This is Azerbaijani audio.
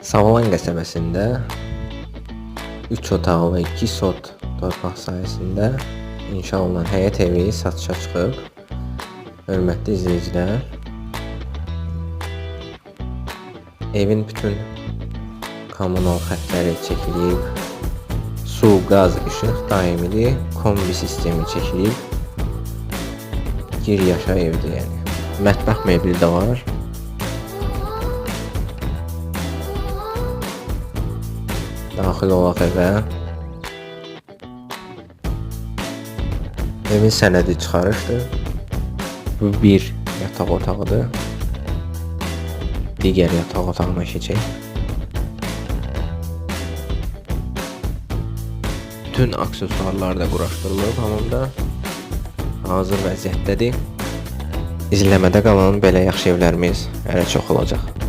Savalan qəsəbəsində 3 otaqlı 2 sot torpaq sahəsində inşa olunan həyət evi satışa çıxıb. Hörmətli izləyicilər, evin bütün kommunal xəttləri çəkilib. Su, qaz, işıq daimidir. Kombi sistemi çəkilib. Gir yaşa evdir yəni. Mətbəx mebeli də var. Daxil olaq evə. Evin sənədi çıxarışdır. Bu bir yataq otağıdır. Digər yataq otağına keçək. Bütün aksesuarlar da quraşdırılıb hamamda. Hazır vəziyyətdədir. İzləmədə qalın, belə yaxşı evlərimiz hələ çox olacaq.